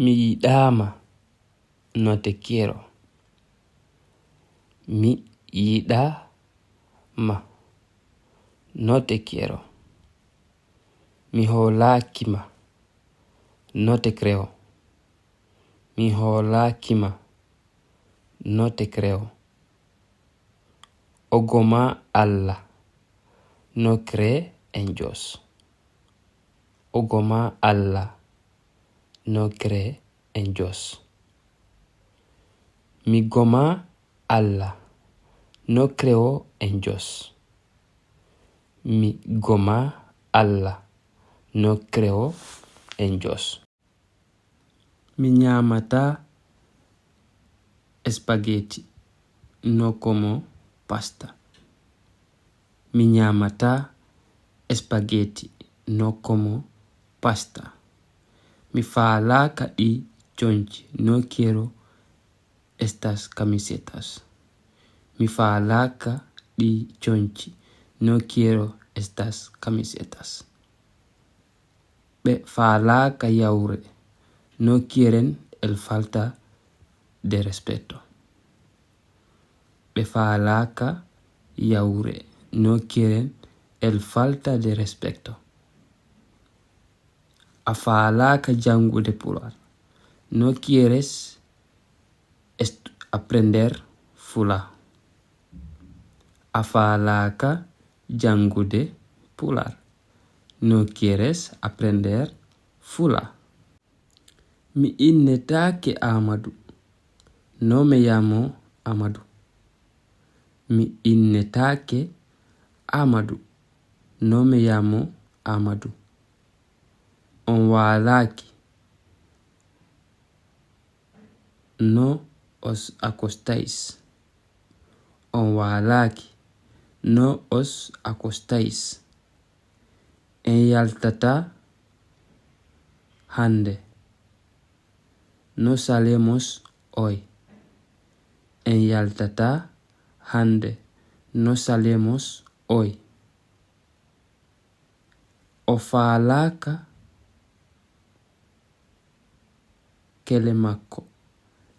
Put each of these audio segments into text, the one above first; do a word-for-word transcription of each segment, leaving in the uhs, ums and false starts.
Mi yiɗaama. No te quiero. Mi yiɗaama. No te quiero. Mi hoolaaki ma. No te creo. Mi hoolaaki ma. No te creo. O goma Alla. No cree en Dios. O goma Alla. No cree en Dios. Mi goma Alla. No creo en Dios. Mi goma Alla. No creo en Dios. Mi ñaamataa spaghetti. No como pasta. Mi ñaamataa spaghetti. No como pasta. Mi faalaaka ɗii conci. No quiero estas camisetas. Mi faalaaka ɗii conci. No quiero estas camisetas. Ɓe faalaaka yawre. No quieren el falta de respeto. Ɓe faalaaka yawre. No quieren el falta de respeto. A faalaaka janngude Pulaar. No quieres est-, aprender Fula. A faalaaka janngude Pulaar. No quieres aprender Fula. Mi innetaake Aamadu. No me llamo Amadou. Mi innetaake Aamadu. No me llamo Amadou. On waalaaki. No os acostáis. On waalaaki. No os acostáis. En yaltataa hannde. No salemos hoy. En yaltataa hannde. No salemos hoy. O faalaaka kelle makko.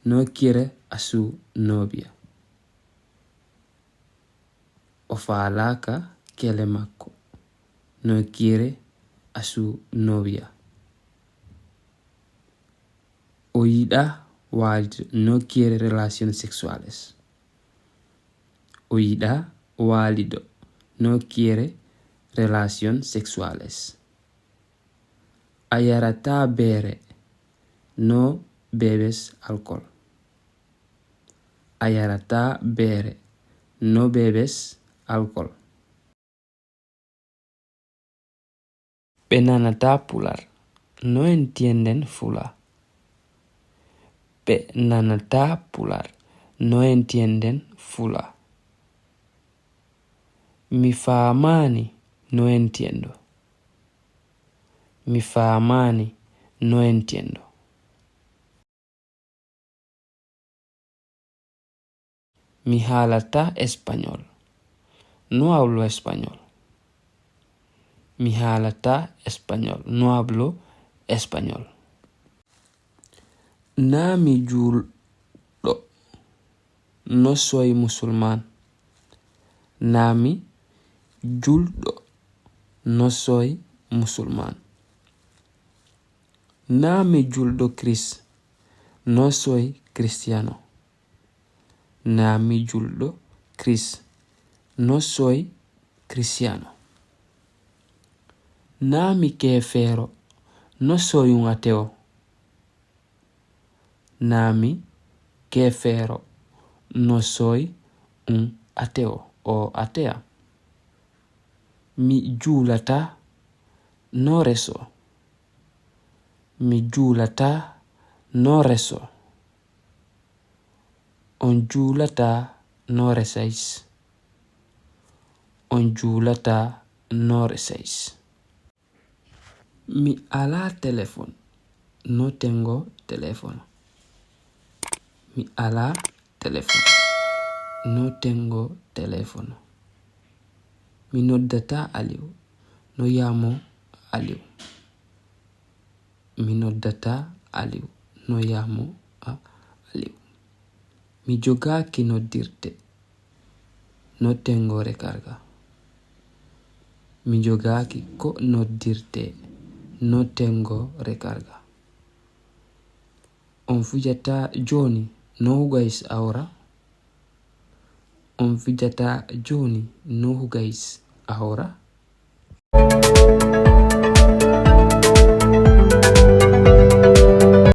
No quiere a su novia. O faalaaka kelle makko. No quiere a su novia. O yiɗaa waalido. No quiere relaciones sexuales. O yiɗaa waalido. No quiere relaciones sexuales. A yarataa beere. No bebes alcohol. A yarataa beere. No bebes alcohol. Ɓe nanataa Pulaar. No entienden Fula. Ɓe nanataa Pulaar. No entienden Fula. Mi faamaani. No entiendo. Mi faamaani. No entiendo. Mi haalataa español. No hablo español. Mi haalataa español. No hablo español. Naa mi juulɗo. No soy musulman. Naa mi juulɗo. No soy musulman. Naa mi juulɗo Kris. No soy cristiano. Naa mi juulɗo Kris. No soy cristiano. Naa mi keefeero. No soy un ateo. Naa mi keefeero. No soy un ateo. O atea. Mi juulataa. No rezo. Mi juulataa. No rezo. On juulataa. No rezáis. On juulataa. No rezáis. Mi alaa telefon. No tengo teléfono. Mi alaa telefon. No tengo teléfono. Mi noddataa Aliw. No llamo Aliw. Mi noddataa Aliw. No yamo a Aliou. Mi jogaaki noddirde. No tengo recarga. Mi jogaaki ko noddirde. No tengo recarga. On fijata jooni. No hugais ahora? On fijata jooni. No hugais ahora?